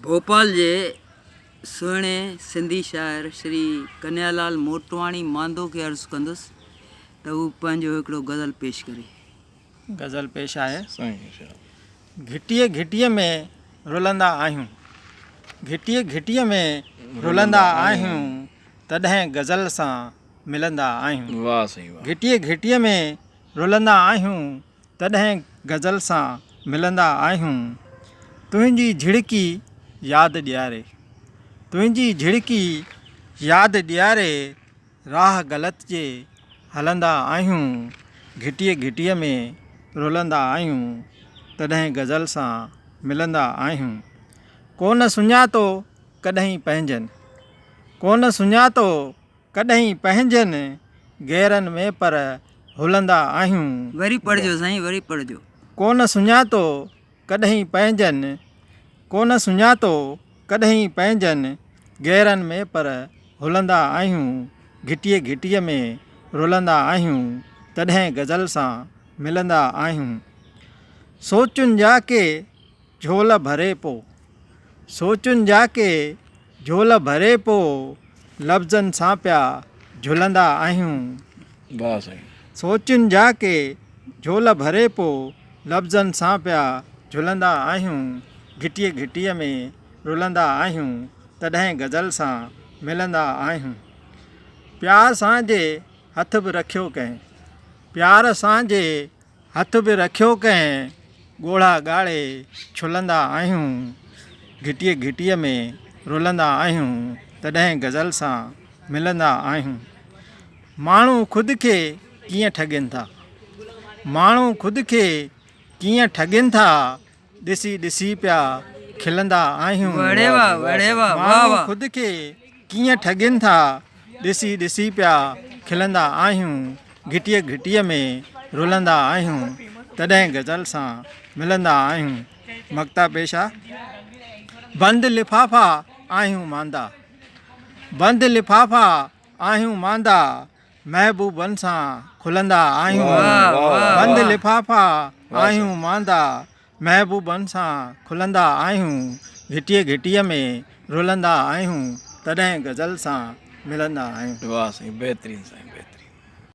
ڀوپال جي سهڻي سنڌي شاعر شري ڪنهيالال موٽواڻي ماندو کي عرض ڪندس ته هو پنهنجو هڪڙو غزل پيش ڪري. غزل پيش آهي. گهٽيء گهٽيء ۾ رلندا آهيون. گهٽيء گهٽيء ۾ رلندا آهيون، تڏهن غزل سان ملندا آهيون. گهٽيء گهٽيء ۾ رلندا آهيون، تڏهن غزل سان ملندا آهيون. تنهنجي جهڙڪي ياد ڏياري. تنهنجي جهڙڪي ياد ڏياري. راهه غلط جي هلندا آهيون. گهٽيء گهٽيء ۾ رلندا آهيون. تڏهن غزل سان ملندا آهيون. ڪونه سڃاتو ڪڏهين پنهنجن. ڪونه سڃاتو ڪڏهين پنهنجن غيرن ۾ پر هلندا آهيون. وري پڙهجو سائين وري پڙهجو. ڪونه سڃاتو ڪڏهين پنهنجن ڪونه سڃاتو ڪڏهين پنهنجن غيرن ۾ پر هلندا آهيون. گهٽيء گهٽيء ۾ رلندا آهيون. تڏهن غزل سان ملندا آهيون. سوچن جا ڪي جهول ڀري پو. سوچن جا ڪي جهول ڀري پو. لفظن سان پيا جهلندا آهيون. واھ سائين. سوچن جا ڪي جهول ڀري پو. لفظن سان پيا جهلندا آهيون. گهٽيء گهٽيء ۾ رلندا آهيون. تڏهن غزل سان ملندا آهيون. پيار سان جي هٿ به رکيو ڪنهن. پيار سان جي هٿ به رکيو ڪنهن ڳوڙها ڳاڙي ڇلندا آهيون گهٽيء گهٽيء ۾ رلندا آهيون تڏهن غزل سان ملندا آهيون ماڻهو خود کي ڪيئن ٺڳين ٿا ماڻهو خود کي ڪيئن ٺڳين ٿا ڏسي ڏسي پيا کلندا آهيون. ماڻهو خود کي ڪيئن ٺڳين ٿا، ڏسي ڏسي پيا کلندا آهيون. گهٽيء گهٽيء ۾ رلندا آهيون، تڏهن غزل سان ملندا آهيون. مقطع پيش آ. بند لفافا آهيون ماندا، بند لفافا آهيون ماندا، محبوبن سان کلندا آهيون بند لفافا آهيون ماندا محبوبن سان کلندا آهيون گهٽيء گهٽيء ۾ رلندا آهيون تڏهن غزل سان ملندا آهيون. واھ سائين بهترين سائين بهترين.